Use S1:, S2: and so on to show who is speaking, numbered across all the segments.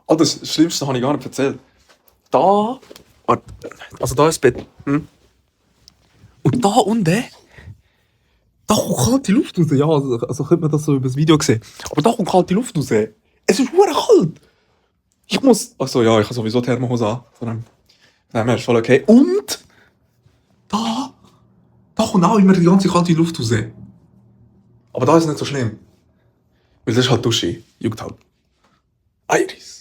S1: Oh, das Schlimmste habe ich gar nicht erzählt. Da, also da ist das Bett. Und da unten, da kommt kalte Luft raus. Ja, also könnte man das so über das Video sehen. Aber da kommt kalte Luft raus. Es ist verdammt kalt. Ich muss, achso, ja, ich habe sowieso Thermohose an. Von dem her ist voll okay. Und da kommt auch immer die ganze kalte Luft raus. Aber da ist es nicht so schlimm. Weil das ist halt Dusche. Juckt halt. Iris.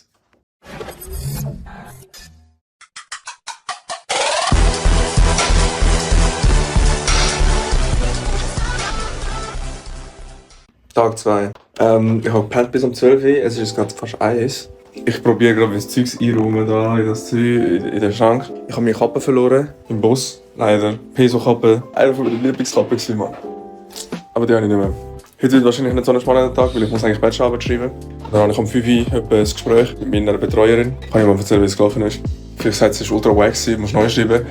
S1: Tag 2. Ich habe gepennt bis um 12 Uhr, es ist gerade fast 1. Ich probiere gerade das Zeugs einräumen da in das Zeug, in den Schrank. Ich habe meine Kappe verloren, im Bus, leider. Peso-Kappe, eine von meinen Lieblingskappen, Mann. Aber die habe ich nicht mehr. Heute wird wahrscheinlich nicht so ein spannender Tag, weil ich muss eigentlich Bachelorarbeit schreiben. Dann habe ich um 5 Uhr ein Gespräch mit meiner Betreuerin. Kann ich mal erzählen, wie es gelaufen ist. Vielleicht sagt sie, es war ultra wack, du musst neu schreiben.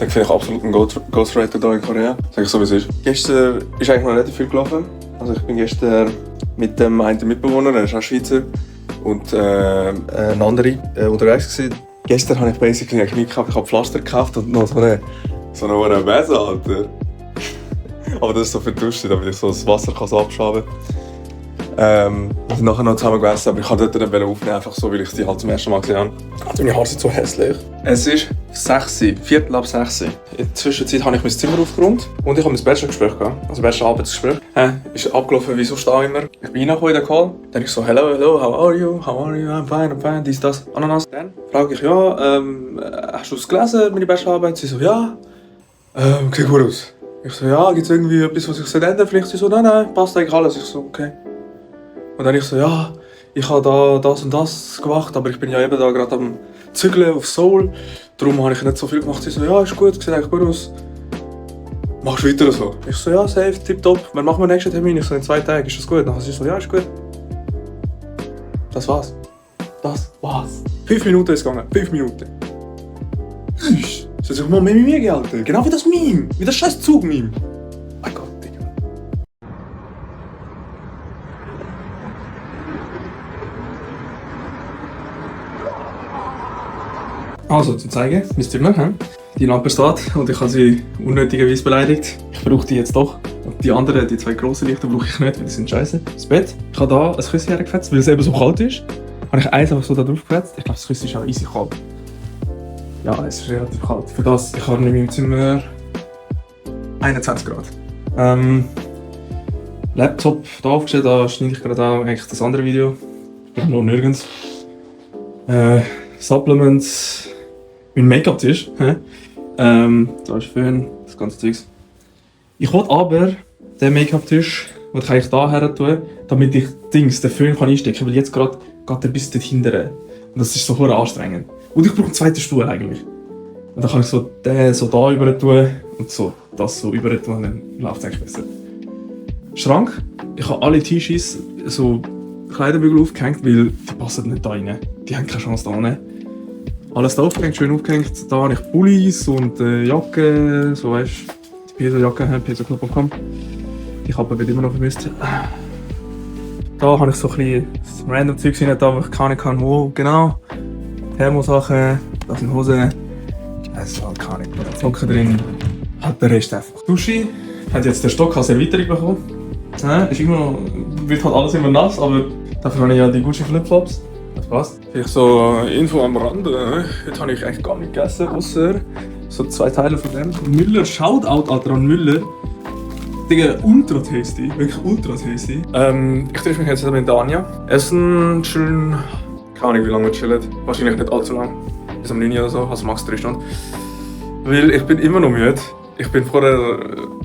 S1: Dann finde ich absolut einen Ghostwriter hier in Korea. Sag ich so, wie es ist. Gestern ist eigentlich noch relativ viel gelaufen. Also ich bin gestern mit dem einen Mitbewohner, der ist auch Schweizer, und ein anderer unterwegs gewesen. Gestern habe ich basically eine Knie gehabt, ich habe Pflaster gekauft und noch so eine Messe, Alter. Aber das ist so für die Dusche, damit ich so das Wasser so abschaben kann. Wir sind nachher noch zusammen gegessen, aber ich wollte dort nicht aufnehmen, einfach so, weil ich die halt zum ersten Mal gesehen habe. Also meine Haare sind so hässlich. Es ist 6 Uhr, 5:45 Uhr. In der Zwischenzeit habe ich mein Zimmer aufgeräumt und ich habe mein Bachelorgespräch gehabt, also Bachelorarbeitsgespräch. Ist abgelaufen wie sonst auch immer. Ich bin reingekommen in den Call, dann ich so, hello, how are you, I'm fine, dies, das, Ananas. Dann frage ich, ja, hast du es gelesen, meine Bachelorarbeit? Sie so, ja, sieht gut aus. Ich so, ja, gibt es irgendwie etwas, was ich ändern soll? Vielleicht sie so, nein, passt eigentlich alles. Ich so, okay. Und dann ich so, ja, ich habe da das und das gemacht, aber ich bin ja eben da gerade am Zügeln auf Seoul. Darum habe ich nicht so viel gemacht. Sie so, ja, ist gut, sieht eigentlich gut aus. Machst du weiter so? Ich so, ja, safe, tipptopp. Wann machen wir den nächsten Termin? Ich so, in 2 Tagen, ist das gut? Dann sie so, ja, ist gut. Das war's. 5 Minuten ist es gegangen, 5 Minuten. Sie hat sich mal mehr mit mir gehalten. Genau wie das Meme, wie das scheiß Zug-Meme. Mein Gott, Digga. Also, zum Zeigen, mein Zimmer. Die Lampe steht und ich habe sie unnötigerweise beleidigt. Ich brauche die jetzt doch. Und die anderen, die 2 grossen Lichter, brauche ich nicht, weil die sind scheiße. Das Bett. Ich habe da ein Küsschen hergefetzt, weil es eben so kalt ist. Habe ich eins einfach so da drauf gefetzt. Ich glaube, das Küsschen ist auch easy kalt. Ja, es ist relativ kalt. Für das, ich habe in meinem Zimmer 21 Grad. Laptop hier aufgestellt, da schneide ich gerade auch eigentlich das andere Video. Ich bin noch nirgends. Supplements. Mein Make-up-Tisch. Da ist Föhn, das ganze Zeugs. Ich wollte aber den Make-up-Tisch eigentlich da her tun, damit ich den Föhn einstecken kann, weil jetzt gerade geht er bis dort hinten. Und das ist so anstrengend. Und ich brauche einen zweiten Stuhl eigentlich. Und dann kann ich so den so da rüber tun und so das so rüber tun, dann läuft es eigentlich besser. Schrank. Ich habe alle T-Shirts so Kleiderbügel aufgehängt, weil die passen nicht da rein. Die haben keine Chance da rein. Alles da aufgehängt, schön aufgehängt. Da habe ich Pullis und Jacken, so weißt du, die Peso-Jacke, pesoclub.com. Die Kappe wird immer noch vermisst. Da habe ich so ein bisschen random Zeugs rein, da wo ich keine Ahnung kann, wo genau. Thermosachen, da sind Hosen. Also keine Ahnung, Socken drin. Hat der Rest einfach. Dusche hat jetzt den Stock als Erweiterung bekommen. Ist immer noch, wird halt alles immer nass, aber dafür habe ich ja die Gucci Flipflops. Das passt. Vielleicht so Info am Rande. Heute habe ich eigentlich gar nicht gegessen, außer so 2 Teile von dem. Müller, Shoutout an Müller. Digga, ultra tasty. Wirklich ultra tasty. Ich treffe mich jetzt mit Anja. Essen, chillen. Keine Ahnung, wie lange wir chillen. Wahrscheinlich nicht allzu lang. Bis um 9 Uhr oder so, also max 3 Stunden. Weil ich bin immer noch müde. Ich bin vorher,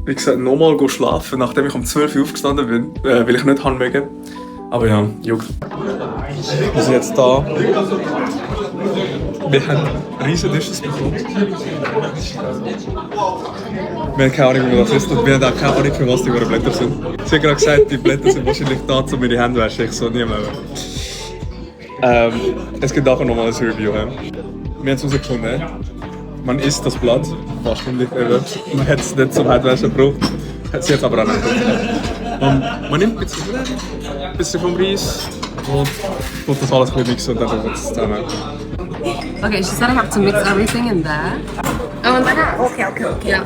S1: wie gesagt, nochmal schlafen, nachdem ich um 12 Uhr aufgestanden bin, weil ich nicht mögen. Aber ja, juckt. Wir sind jetzt da. Wir haben riesige Dishes bekommen. Wir haben keine Ahnung, wie das ist und wir haben auch keine Ahnung, für was die Blätter sind. Sie haben gerade gesagt, die Blätter sind wahrscheinlich da, um mir die Hände waschen. Ich so, nie mehr. Es gibt auch nochmal ein Review. Wir haben es herausgefunden. Man isst das Blatt, wahrscheinlich eben. Man hätte es nicht zum Händewaschen gebraucht. Hat sie jetzt aber auch nicht. Man nimmt ein bisschen vom Reis, und tut das alles ein bisschen mixen und dann kommt es zusammen.
S2: Okay, she said I have to mix everything in there. Oh, and then
S3: Okay.
S2: yeah,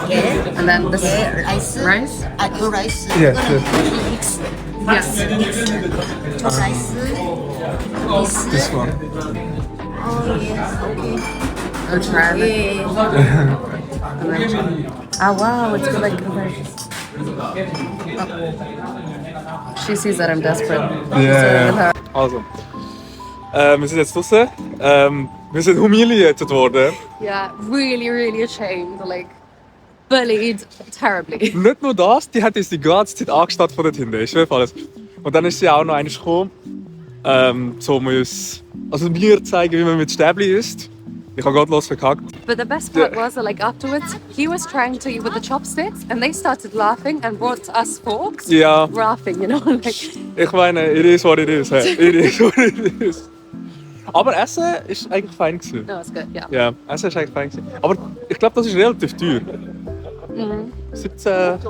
S3: Yeah.
S2: and then this
S3: Rice.
S2: rice.
S3: Two rice.
S1: Yes,
S3: Mix.
S2: Yes.
S3: Two rice.
S1: this one.
S3: Oh yes. Okay.
S2: I'll try it.
S3: Yeah.
S2: And then, oh wow, it's good like conversion. She sees that I'm desperate.
S1: Yeah. Also, wir sind jetzt draußen. Wir sind humiliated worden.
S2: Yeah, really ashamed. Like, bullied terribly.
S1: Nicht nur das, die hat uns die ganze Zeit angestarrt von dort hinten. Ich schwöre alles. Und dann ist sie auch noch einmal gekommen, also mir zeigen, wie man mit Stäbli isst. Ich habe gerade los verkackt.
S2: But the best part was that, like, afterwards, he was trying to eat with the chopsticks, and they started laughing and brought us forks.
S1: Ja,
S2: Laughing, you know, like.
S1: ich meine, it is what it is. Hey. It is what it is. Aber Essen ist eigentlich fein gewesen.
S2: No, it's good. Yeah.
S1: Ja, Essen ist eigentlich fein gewesen. Aber ich glaube, das ist relativ teuer. 17,5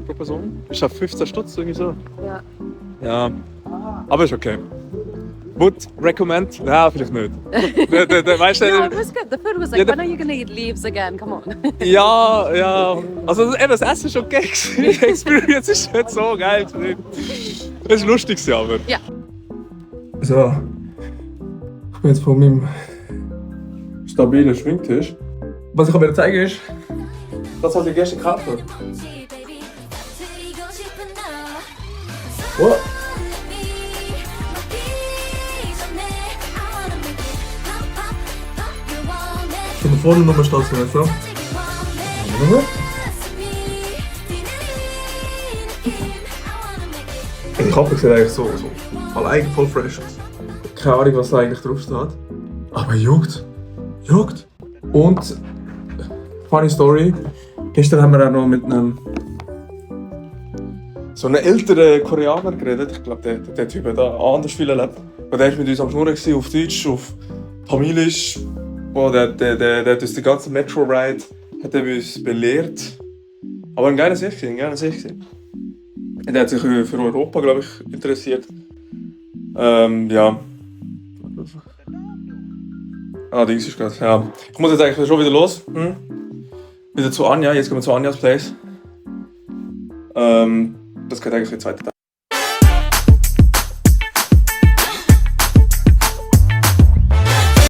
S1: pro Person. Ist auf 15 Stutz irgendwie so.
S2: Yeah.
S1: Ja, aber ist okay. Would recommend? Nein, vielleicht nicht. Weißt du,
S2: No, it was good. The food was like,
S1: Yeah,
S2: when are you gonna eat leaves again? Come on.
S1: ja. Also eben, das Essen ist okay gewesen. Die Experience ist nicht so geil gewesen. Das ist lustig, aber.
S2: Ja.
S1: So. Ich bin jetzt von meinem stabilen Schwingtisch. Was ich aber zeigen ist, das, was ich gestern gekauft habe. What? Von vorne nochmal stattfinden, so. Die Kappe sieht eigentlich so allein voll fresh aus. Keine Ahnung, was da eigentlich drauf steht. Aber juckt. Und, funny Story, gestern haben wir auch noch mit einem so einem älteren Koreaner geredet. Ich glaube, der Typ hat da anders viel erlebt. Und der war mit uns am Schnurren auf Deutsch, auf Tamilisch. Oh, der hat uns die ganze Metro-Ride hat er uns belehrt. Aber ein geiler Sicht. Und er hat sich für Europa, glaube ich, interessiert. Ja. Dings ist gerade. Ja. Ich muss jetzt eigentlich schon wieder los. Wieder zu Anja. Jetzt gehen wir zu Anjas Place. Das geht eigentlich in den zweiten Teil.